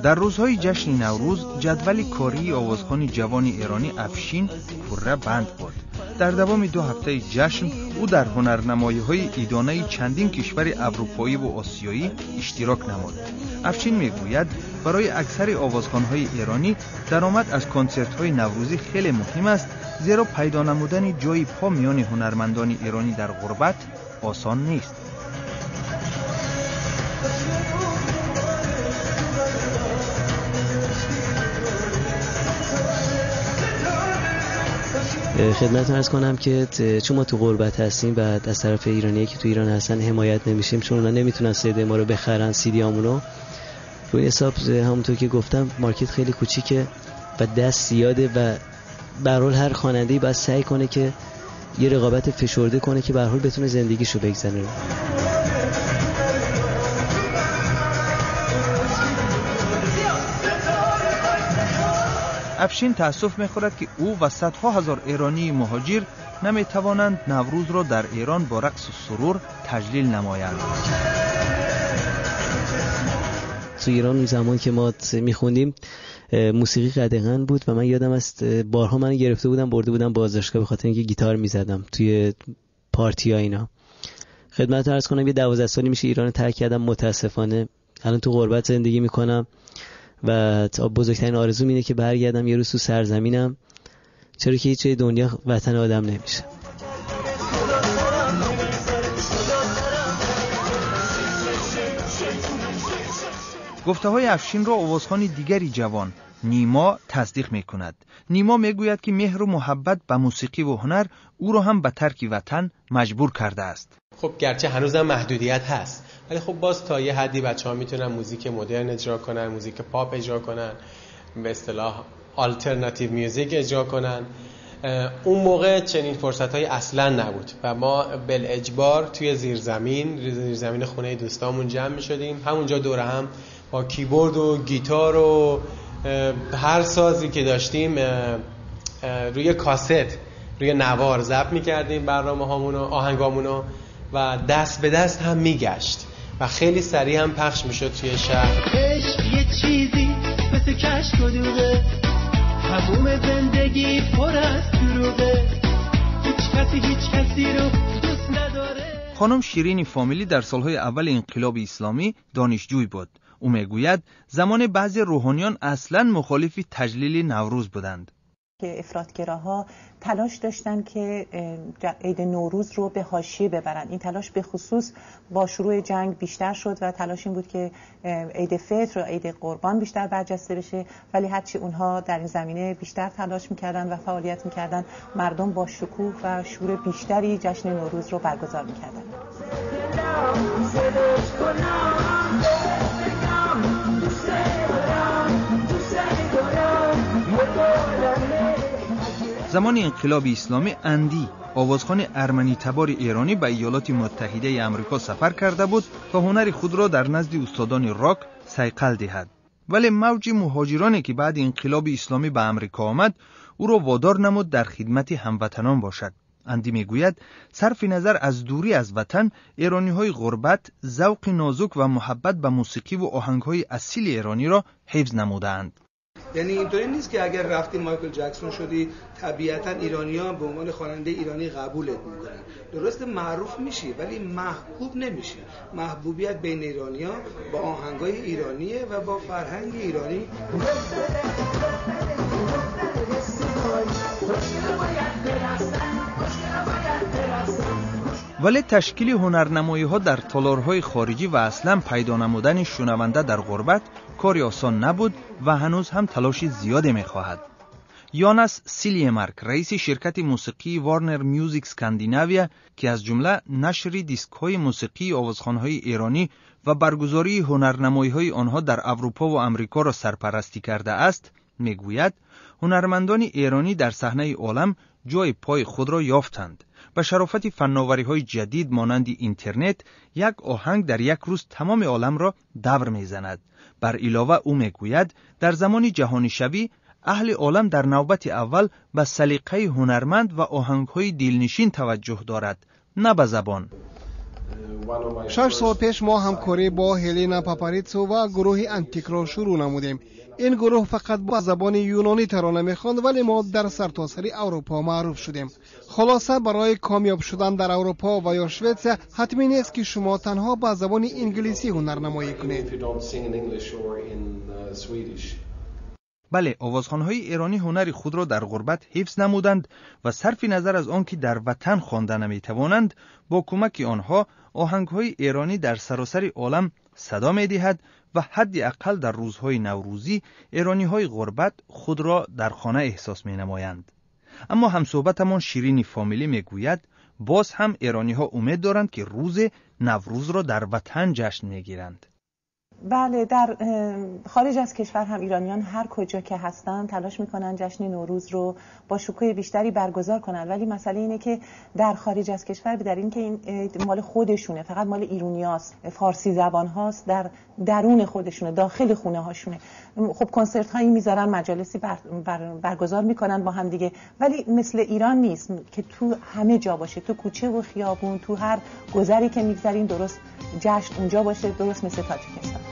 Дар рӯзҳои ҷашни Наврӯз ҷадвали кории овозхони ҷавони эронӣ Афшин пурра банд буд. Дар давоми 2 ҳафтаи ҷашн ӯ дар ҳунарнамоиҳои идонаи чандин кишвари аврупоиву осиёӣ иштирок намуд. Афшин мегӯяд, барои аксари овозхонҳои эронӣ даромад аз консертҳои наврӯзӣ хеле муҳим аст, зеро пайдо намудани ҷойи по миёни ҳунармандони эронӣ дар ғурбат осон нест. خدمتتون عرض کنم که چون ما تو غربت هستیم و از طرف ایرانیایی که تو ایران هستن حمایت نمیشیم، چون اونا نمیتونن CD ما رو بخرن، سی دی امونو. روی حساب همونطور که گفتم market خیلی کوچیکه و دست زیاده و به هر حال هر خواننده‌ای باید سعی کنه که یه رقابت فشرده کنه که به هر حال بتونه زندگیشو بگذرونه. افشین تأسف می‌خورد که او و صدها هزار ایرانی مهاجر نمی‌توانند نوروز را در ایران با رقص و سرور تجلیل نمایند. تو ایران اون زمان که ما می‌خوندیم موسیقی قدغن بود و من یادم است بارها منو گرفته بودن برده بودن بازداشتگاه به خاطر اینکه گیتار می‌زدم توی پارتی‌ها اینا. خدمت عرض کنم یه 12 سالی میشه ایران ترک کردم، متاسفانه الان تو غربت زندگی می‌کنم و بزرگترین آرزوم اینه که برگردم یه روز تو سرزمینم، چرا که هیچ جای دنیا وطن آدم نمیشه. گفته های افشین را آوازخوان دیگری جوان نیما تصدیق میکند. نیما میگوید که مهر و محبت به موسیقی و هنر او را هم به ترک وطن مجبور کرده است. خب گرچه هنوزم محدودیت هست، ولی خب باز تا یه حدی بچه‌ها میتونن موزیک مدرن اجرا کنن، موزیک پاپ اجرا کنن، به اصطلاح alternative music اجرا کنن. اون موقع چنین فرصت‌هایی اصلاً نبود و ما بالاجبار توی زیرزمین خونه دوستامون جمع می‌شدیم، همونجا دور هم با کیبورد و گیتار و هر سازی که داشتیم روی کاست، روی نوار ضبط می‌کردیم برنامه‌هامون و آهنگامونو و دست به دست هم می‌گشت و خیلی سریع هم پخش می‌شد توی شهر. عشق یه چیزی مثل کشک و دوغه، تموم زندگی پر از دروغه، هیچ کسی هیچ کسی رو دوست نداره. خانم شیرین فامیلی در سالهای اول انقلاب اسلامی دانشجوی بود. او میگوید زمان بعضی روحانیان اصلاً مخالف تجلیل نوروز بودند. که افراطگراها تلاش داشتن که عید نوروز رو به حاشیه ببرن. این تلاش به خصوص با شروع جنگ بیشتر شد و تلاش این بود که عید فطر و عید قربان بیشتر برجسته بشه، ولی هرچی اونها در این زمینه بیشتر تلاش میکردن و فعالیت میکردن، مردم با شکوه و شور بیشتری جشن نوروز رو برگزار میکردن. زمان انقلاب اسلامی اندی، آوازخوان ارمنی تبار ایرانی، به ایالات متحده امریکا سفر کرده بود تا هنر خود را در نزد استادان راک صیقل دهد. ولی موج مهاجرانی که بعد انقلاب اسلامی به امریکا آمد، او را وادار نمود در خدمت هموطنان باشد. اندی میگوید صرف نظر از دوری از وطن، ایرانی‌های غربت ذوق نازک و محبت به موسیقی و آهنگ‌های اصیل ایرانی را حفظ نمودند. یعنی اینطوری نیست که اگر رفتی مایکل جکسون شدی طبیعتاً ایرانی‌ها به عنوان خواننده ایرانی قبولت می‌کنن. درست معروف میشی ولی محبوب نمیشی. محبوبیت بین ایرانی‌ها با آهنگای ایرانیه و با فرهنگ ایرانی. ولی تشکیل هنرنمایی‌ها در تالارهای خارجی و اصلاً پیدا نمودن شنونده در غربت کاری آسان نبود و هنوز هم تلاش زیادی می‌خواهد. یانس سیلیمارک، رئیس شرکت موسیقی وارنر میوزیک اسکاندیناویا که از جمله نشر دیسک‌های موسیقی آوازخوان‌های ایرانی و برگزاری هنرنمایی‌های آنها در اروپا و امریکا را سرپرستی کرده است، می‌گوید هنرمندان ایرانی در صحنه عالم جای پای خود را یافتند. به شرافت فناوری‌های جدید مانند اینترنت، یک آهنگ در یک روز تمام عالم را دور می‌زند. بر علاوه او می‌گوید در زمان جهانی شوی اهل عالم در نوبت اول به سلیقه هنرمند و آهنگ‌های دلنشین توجه دارد، نه به زبان. 6 сол пеш мо ҳамкорӣ бо Ҳелена Папаритсо ва гурӯҳи Антикро шурӯъ намудем. Ин гурӯҳ фақат ба забони юнонӣ тарона мехонд, вале мо дар сартосари Аврупо маъруф шудем. Хулоса, барои комёб шудан дар Аврупо ва ё Шветсия ҳатмӣ нест, ки шумо танҳо ба забони инглисӣ ҳунарнамоӣ кунед. Бале, овозхонҳои эронӣ ҳунари худро дар ғурбат ҳифз намуданд ва сарфи назар аз он ки дар ватан хонда наметавонанд, бо кӯмаки онҳо оҳангҳои эронӣ дар саросари олам садо медиҳад ва ҳадди ақал дар рӯзҳои наврӯзӣ эрониҳои ғурбат худро дар хона эҳсос менамоянд. Аммо ҳамсӯҳбатамон Ширини Фомилӣ мегӯяд, боз ҳам эрониҳо умед доранд, ки рӯзе Наврӯзро дар ватан ҷашн мегиранд. بله، در خارج از کشور هم ایرانیان هر کجا که هستن تلاش میکنن جشن نوروز رو با شکوه بیشتری برگزار کنن، ولی مسئله اینه که در خارج از کشور در این که این مال خودشونه، فقط مال ایرونیاست، فارسی زبان هاست، در درون خودشونه، داخل خونه هاشونه. خب کنسرت هایی میذارن، مجالسی برگزار میکنن با هم دیگه، ولی مثل ایران نیست که تو همه جا باشه، تو کوچه و خیابون، تو هر گذری که میگذرین درست جشن اونجا باشه، درست مثل تاجیکستان.